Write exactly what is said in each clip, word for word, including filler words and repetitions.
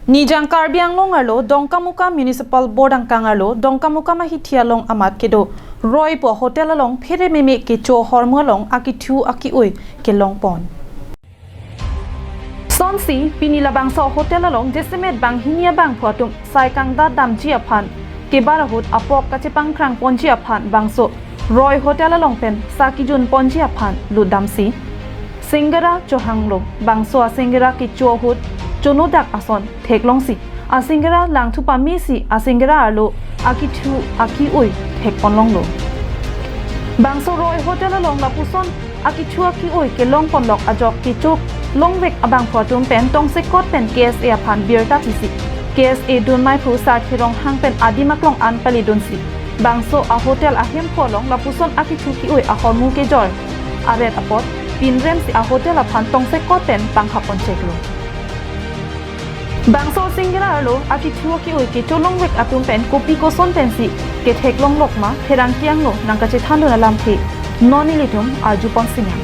Nijang Karbi Anglong arlo Dongkamukam Municipal Board angkang arlo Dongkamukam ahithi along amat kedo Roy pu hotel along phere meme kecho ahormu along akethu ake-oi kelongpon. Sonsi pini labangso hotel along jasemet banghini abangphu atum sai kangdat damji aphan kebar ahut apok kachepangkrang ponji aphan bangso Roy Hotel along pen sa kejun ponji aphan lutdamsi singara chohanglo. Bangso asingara kecho ahut chonodak ason theklongsi asingara langthu pamesi asingara arlo akethu ake-oi thekponlonglo. Bangso Roy Hotel along lapuson akethu ake-oi kelongponlok ajok kecho longvek abangphu atum pen tongsekot pen K S A aphan birta pisi K S A dunmai phu Sarthe Ronghang pen adim aklong an palidunsi bangso ahotel ahemphu along lapuson akethu ake-oi ahormu kejor aret apot pinremsi ahotel aphan tongsekot pen panghap poncheklo. Bangso asingara arlo akethu ake-oi kecho longvek atum pen kopi koson pensi ketheklonglok ma pherangke angno nangkachethandun alamthe non nelitum arjuponsinang.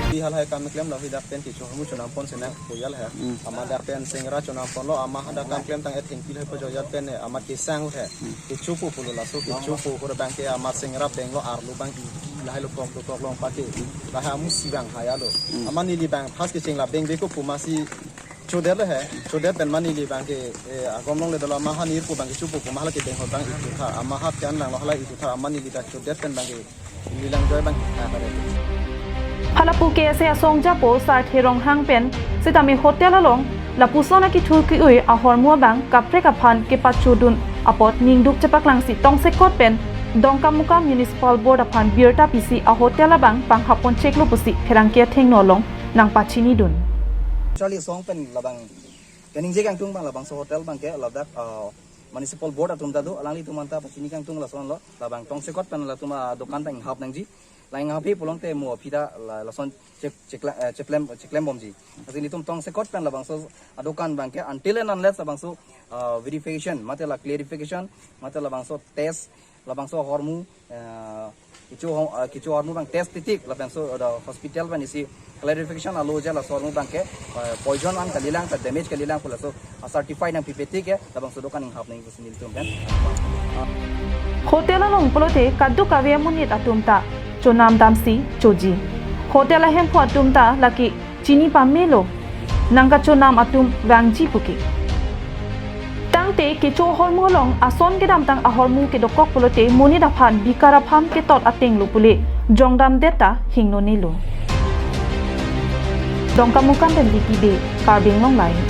Pi halahai kam klemlo, hadak pen kecho ahormu chonamponsinang pu ya lahai. Hmm. Amat dak pen singara chonamponlo, amat hadak kam klem tang ethengpi lahai pajok ajat pen ne amat kesang ahut he. Hmm. Kechopo pulo, laso kechopo ahut abangke amat singara benglo, arlo abang ingki lahai lo, kok lo, kok long pake. Lahai amusi abang haya lo. Hmm. Amat neli abang first kecheng la bengbe ko pu masi chodet lahai. Chodet pen amat neli abangke, eh, agom longle dolo, amat ha nirpo abangke chopo pu amat hala kebeng ahut abang ingki thar, amat ha ke-an langlo, hala ingki thar, amat neli dak chodet pen abangke neli lang joy abang, ah, pada. Hala pu K S A asong japo Sarthe Ronghang pen sitame hotel along lapuson akethu ake-oi ahormu abang kaprek aphan kepachodun apot ningduk chepaklangsi tongsekot pen Dongkamukam Municipal Board aphan birta pisi ahotel abang panghap poncheklo pusi pherangke athengno along nangpachinidun. Charlie asong pen labang kaningje kangtung abang labangso hotel abangke ladak, ah, Municipal Board atum ta do, alanglitum anta pachini kangtung lasonlo, labang tongsekot pen latum adokan abang inghap nangji. La inghapji pulote mo aphi ta la, lason chek, chekla-, eh, cheklem, cheklembomji. Lasi nelitum tongsekot pen labangso adokan abangke until and unless labangso, ah, verification, mate la clarification, mate labangso test, labangso ahormu, eh, kecho ho-, eh, kecho ahormu abang test titik, labangso, eh, hospital pen isi clarification alo je laso ahormu abangke, eh, poison an kalilang, ka damage kalilang pu laso a-certify nangpipe tik ke labangso dokan inghap nangji pusi nelitum pen. Hotel along pulote kadokave amonit atum ta chonam damsi choji. Hotel ahemphu atum ta lake chini pamelo, nangkachonam atum vangji puke. Tangte kecho ahormu along ason kedamtang ahormu kedokok pulote monit aphan bikar apham ketot atenglo pule jongdamdet ta hingnonelo. Dongkamukam pen Vicky Bey, Karbi Anglong Live.